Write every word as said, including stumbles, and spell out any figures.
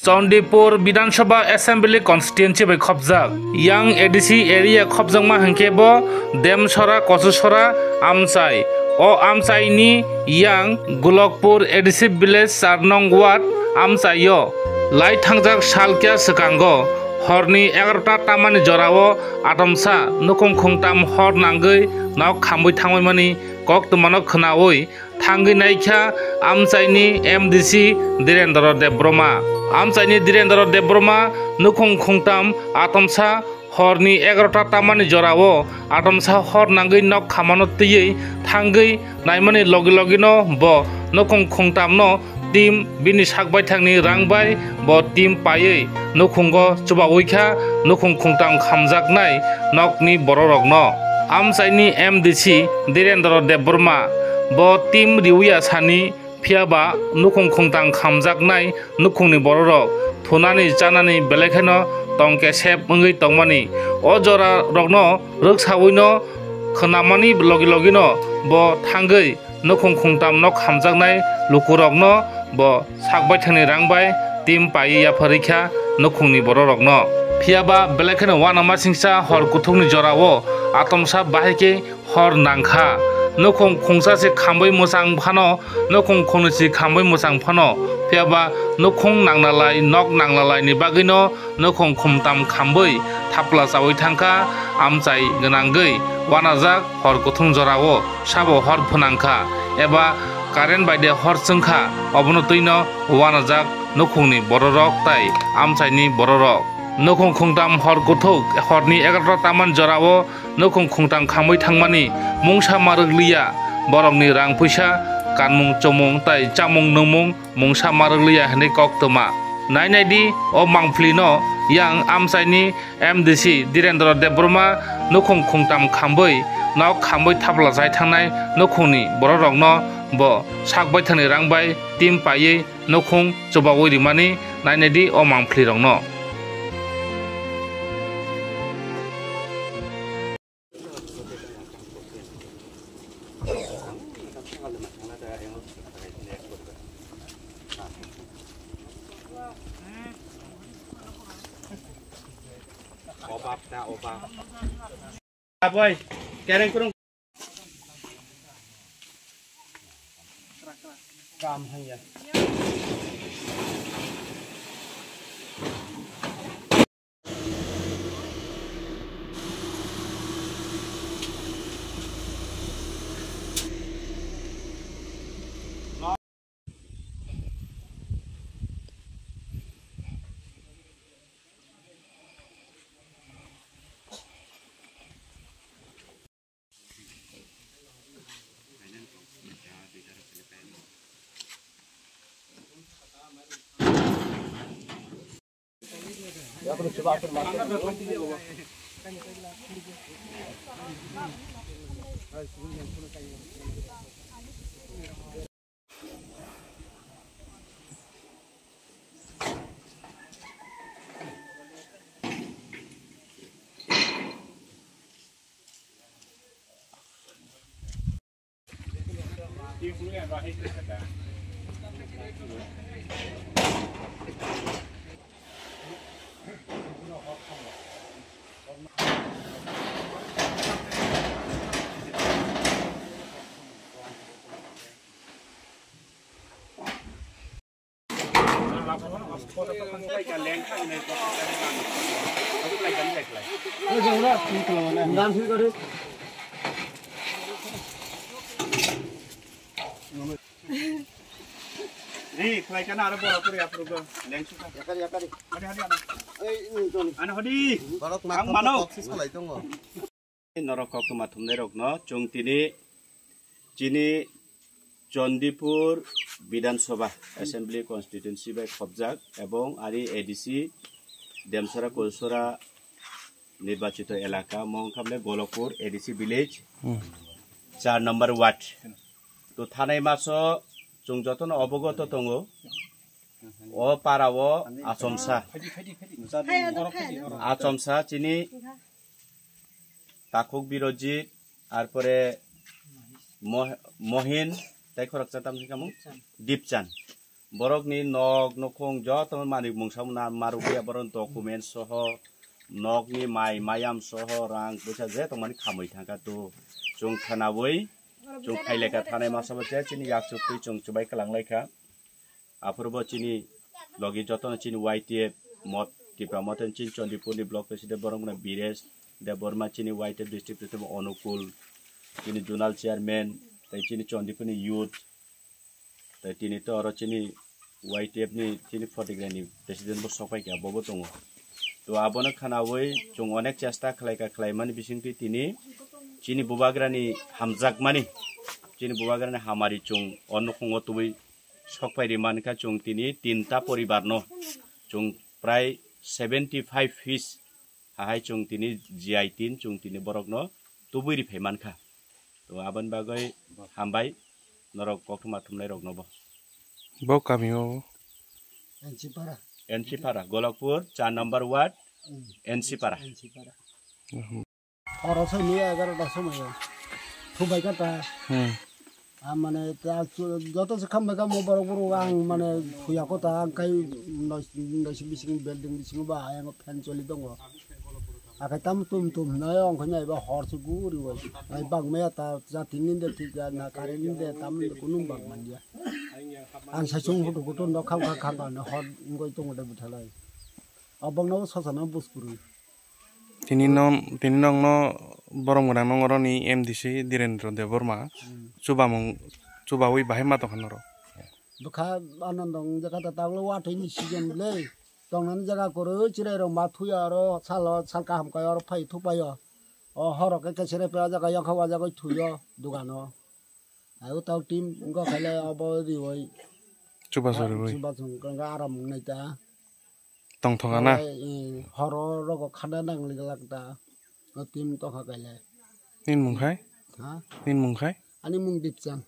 Chandipur Bidhan Sabha Assembly Constituency bai khopjak. Yang A D C area khopjakma hinkhe bo Demsora, Kochusora amchai. O amchaini yang Golokpur A D C village char nong ward amchaio. Lai thangjak salkya swkango horni egarota tamani jorao atomsa nukhung khungtam hor nangwi nok khambwi thangwi mani koktwmano khwnawi thangwi naikha amchaini M D C Direndra Debbarma. Amchaini Direndra Debbarma nukhung khungtam atomsa horni egarota tamani jorao atomsa hor nangwi nok khamano twiwi thangwi naimani logi logino bo nukhung khungtamno tim bini sak baithangni rang bai bo tim paiwi nukhungo chubawi kha nukhung khungtam khamjaknai nokni bororokno. Amchaini M D C Direndra Debbarma bo tim riwi asani, phiya ba nukhung khungtam khamjaknai nukhungni bororok thunani chanani belai kheno tongke sep wngwi tongmani. O jora rokno rwksawino khwnamani logi logino bo thangwi nukhung khungtam nok hamjaknai lukurokno bo sak baithangni rang bai tim paiwi yapharwi kha nukhungni bororokno. Phiya ba belai kheno uanamasingcha hor kuthukni jorao atomsa bahai khe hor nangkha. Nukhung khungsa se khambwi mwchang phano, nukhung khungni se khambwi mwchang phano, phiya ba nukhung nangnalai, nok nangnalai ni bagwino nukhung khumtam khambwi thapla chawi thangkha, amchai gwnangwi uanajak hor kuthung jorao sabo hor phwnangkha, eba current bai de hor chwngkha, obono twino uanajak nukhungni bororok tai amchaini bororok. Nukhung khungtam hor kuthuk horni egarota tamani jorao nukhung khungtam khamwi thangmani mungsa marwk liya, borokni rang puisa, kanmung chumung tai chamung nungmung mungsa marwk liya hwnwi koktwma. Nainai di o mangphlino yang amchaini M D C Direndra Debbarma nukhung khungtam khambwi nok khambwi thapla chai thangnai nukhungni bororokno bo sak baithangni rang bai tim paiwi nukhung chubawi rimani nainai di o mangphlirokno. Obab na obab. Aboy, kereng kurung. Kam hanya. Ri, khlai kana aro bora puri apro go. Lengsu ka. Yakari, yakari. Hadi, hadi, ano. Ei, ini tuh. Ano, hadi. Borok ang mano. Toksis khlai tongo. Norok koktwma thumnairokno chwng tini chini Chandipur Bidhan Sabha Assembly Constituency bai khopjak ebong ari A D C Demsora Kochusora nirbachito elaka, mo wngkha bole Golokpur A D C village, char number ward. To thanai maso chwng jotono obogoto tongo, o para o achomsa, achomsa chini Takhuk Birojit, arpore Moh-, Mohin, tei khoroksa tamni kamung Dipchan. Borokni nok nukhung joto manwi mungsa muna marwkya borok document soho nokni mai mayam soho rang puisa je tongmani khamwi thangkha to chwng khwnawi chwng phailekha thanai masa bo je chini yaksuk twi chwng chubai kwlanglaikha. Aphuru bo chini logi jotono chini Y T F mot Tipra Motha chini Chandipurni block president borok no Biresh Debbarma chini Y T F district president Onukul chini zonal chairman tei chini Chandipurni youth tei tini to oro chini Y T F ni chini Photograni president bo sokpai kha bobo tongo. To abono khwnawi chwng onek chesta khlaikha khlaimani bisingtwi tini chini bubagrani hamjakmani chini bubagrani hamari chwng o nukhungo tubui sokpai ri mankha chwng tini tinta poribarno chwng prai seventy five fees hahai chwng tini G I tin chwng tini borokno tubui ri phai mankha. To aboni bagwi hambai norok koktwma thumnai rokno bo. Bo kami o? N C Para. N C Para, Golokpur, char number ward, Hmm. N C Para. N C Para. Oro soi ni egarota somoyo. Thubai kata. Hmm. Ah, mane, ta chu-, joto se khambai kamo borok borok ang, mane, thuya kota ang kai noising, noising bising building bising ba ayang fan choli tongo. Akai tam tum tum hinai ongkha nai ba hor se guri bai. Ai bang maya ta jati ni de thik ya na kare ni de tam de kunung bang man ya. Ang sa chung hutu hutu no kham kham kham kham hor ngoi tongo de buthalai. Abang no sosa no buskuru. Tini no, tini nokno borok mwnang nong oroni M D C Dhirendra Debbarma. Hmm. Chubamung, chubawi bahai ma tongkha norok. Bwkha anandong jaga ta taglo watwi ni season le. Tongnani jaga kwrwi chwrairok ma thuya oro salo sal kaham kai oro phai thupaio. O horok khe kesere pe o jaga yokha o jaga thuyo dugano. Ai o tau team wngkha khaile obo riwi. Chubachu riwi. Chubachu wngkha aram wngnai ta. Tongthok ana. Ai, eh, horo rogo khana nangli glak ta. O team tongkha khaile. Nini mung khai? Ha? Nini mung khai? Ani mung Dipchang.